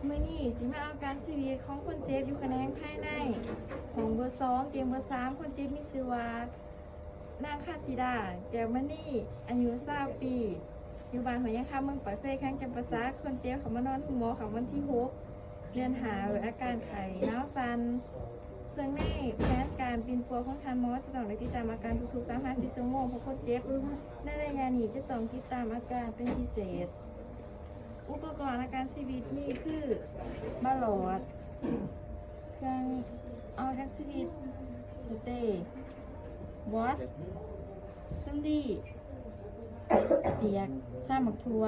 ມື້ນີ້ຊິມາເອົາການຊີວິດຂອງຄົນເຈັບຢູ່ຂະແໜງພາຍໃນ ຫ້ອງເບີສອງ ຕຽງເບີສາມ. ຄົນເຈັບມີຊື່ວ່າ ນາງຄາທິດາ ແກ້ວມະນີ ອາຍຸຊາວປີ ຢູ່ບ້ານຫ້ວຍຍາງຄຳ ເມືອງປາກເຊ ແຂວງຈຳປາສັກ. ຄົນເຈັບເຂົ້າມານອນໂຮງໝໍເຂົ້າວັນທີຫົກ ເດືອນຫ້າ ດ້ວຍອາການໄຂ້ ໜາວສັ່ນ. ເຊິ່ງໃນແຜນການປິ່ນປົວຂອງທ່ານໝໍ ຈະຕ້ອງໄດ້ຕິດຕາມອາການທຸກໆ ສາມຫາສີ່ຊົ່ວໂມງ ເພາະຄົນເຈັບໃນໄລຍະນີ້ຈະຕ້ອງຕິດຕາມອາການເປັນພິເສດ. ອຸປະກອນອາການຊີວິດມີຄື ບາຫຼອດ, ເຄື່ອງອອກອາການຊີວິດ, ສະເຕ, ວອດ, ສຳລີ, ປຽກ, ຊາໝາກຖົ່ວ.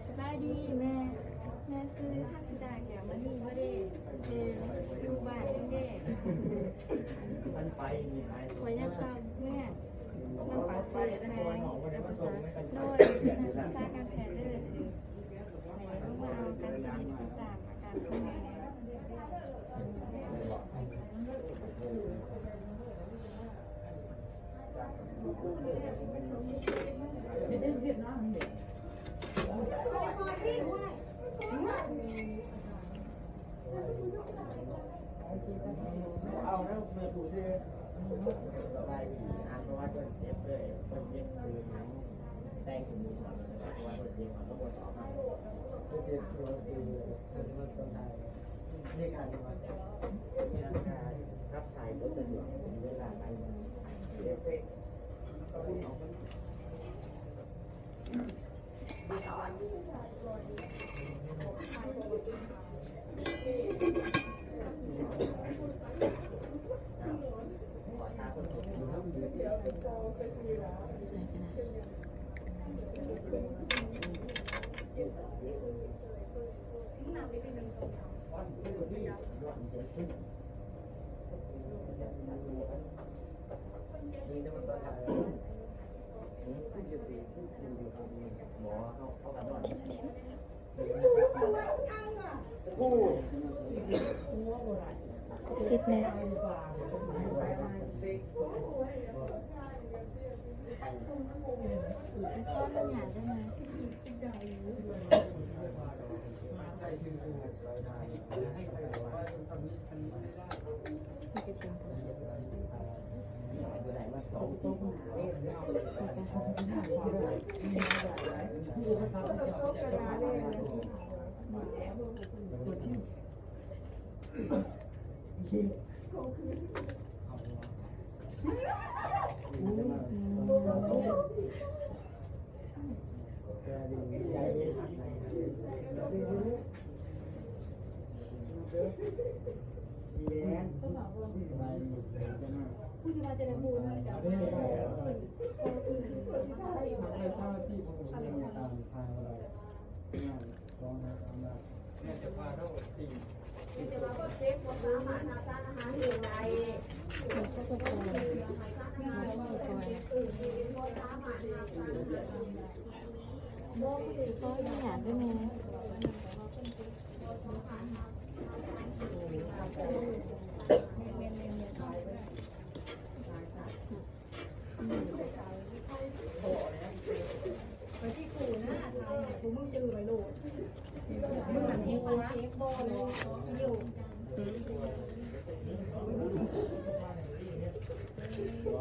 ສະບາຍດີແມ່. ແມ່ຊື່ທັນທິດາ ແກ້ວມະນີບໍ່ເດ? ແມ່ນ. ຢູ່ບ້ານຫຍັງເດ? ຫ້ວຍຍາງຄຳ ເມືອງ ເມືອງປາກເຊ ແຂວງຈຳປາສັກ. ໂດຍ ສາຍການແພດເດີ. ຖືກ ແມ່ລົງມາເອົາການຊີວິດ ຕິດຕາມອາການຂອງແມ່. ເອົານະ ເມື່ອຜູ້ຊື່ ສະບາຍດີ. ອ່ານປະຫວັດຄົນເຈັບເລີຍ. ຄົນເຈັບຊື່ຫຍັງ? ແຕ່ງສົມມຸດກ່ອນ ເພາະວ່າຄົນເຈັບເຂົາບໍ່ຕອບ. ເຈັບຕົວຊື່ ເປັນຄົນສ່ວນຫຼາຍ ໃນການ ໃນການຂັບຖ່າຍບໍ່ສະດວກ ເປັນເວລາຫຼາຍມື້.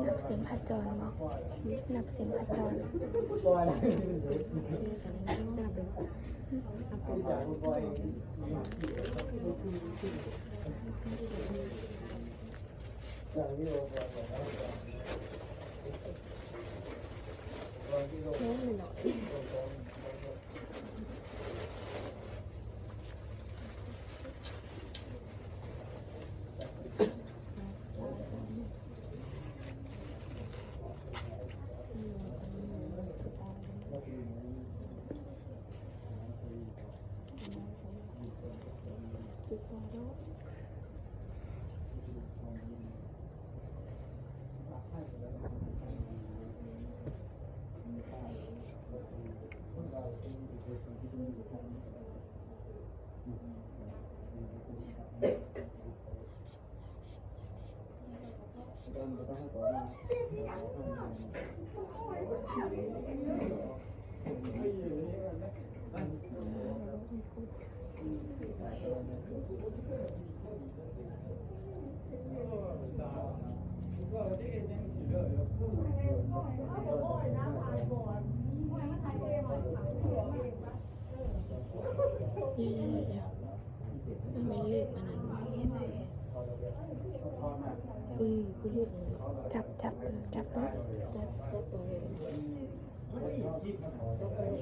ນັບເສັ້ນພະຈອນບໍ່? ນັບເສັ້ນພະຈອນ. ດຽວໆໆໆ ມັນເລີກອັນນັ້ນ ເອີ ຄືເລີກ ຈັບ ຈັບ ເອີ ຈັບເນາະ ຈັບ ຈັບຕົງນີ້ ຈັບຕົງນີ້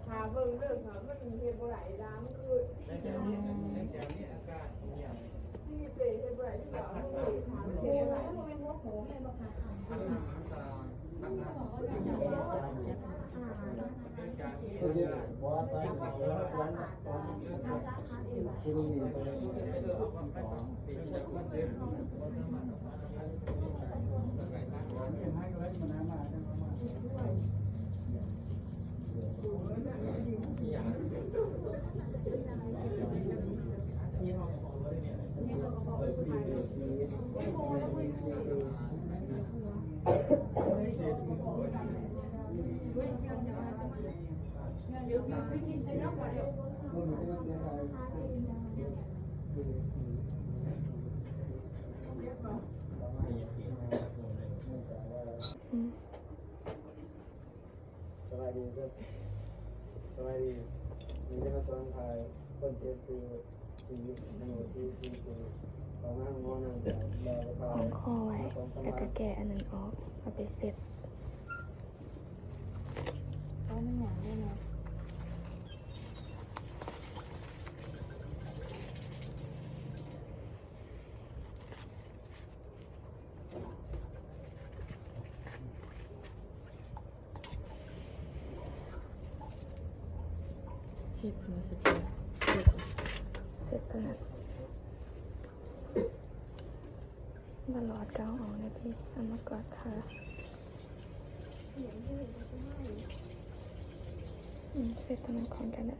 ຖ້າເບິ່ງເດີ ຖ້າມັນເຮັດບໍ່ໄດ້ລະ ມັນຄື ອືມ ສະບາຍດີເດີ ສະບາຍດີ ມີແຕ່ມາສອນຖ່າຍຄົນເຈັບຊື່ ຂອງຂ້ອຍ ແລ້ວກໍແກະອັນນັ້ນອອກ ເອົາໄປເຊັດ. ເຊັດໂທລະສັບ ເຊັດ ເຊັດໂຕນັ້ນ ບໍ່ຫຼອດກໍເອົາອອກແດ່ຕິ ເອົາມາກວາດທາ ອືມ ເຊັດໂຕນັ້ນຂອງກັນນະ.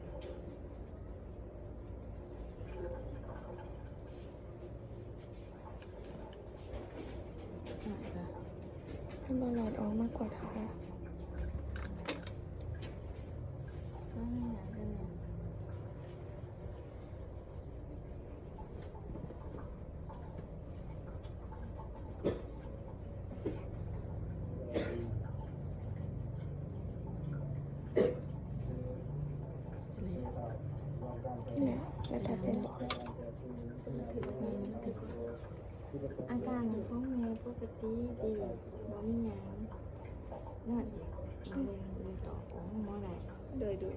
ຖ້າບໍ່ຫຼອດອອກມາກວາດທາ. ນີ້ແຫຼະ ແລ້ວຈະເປັນ ອາການຂອງແມ່ປົກກະຕິດີ ບໍ່ມີຫຍັງ ນອນອີກມື້ໜຶ່ງ ມື້ຕໍ່ກໍບໍ່ໄດ້ ໂດຍ ໂດຍ.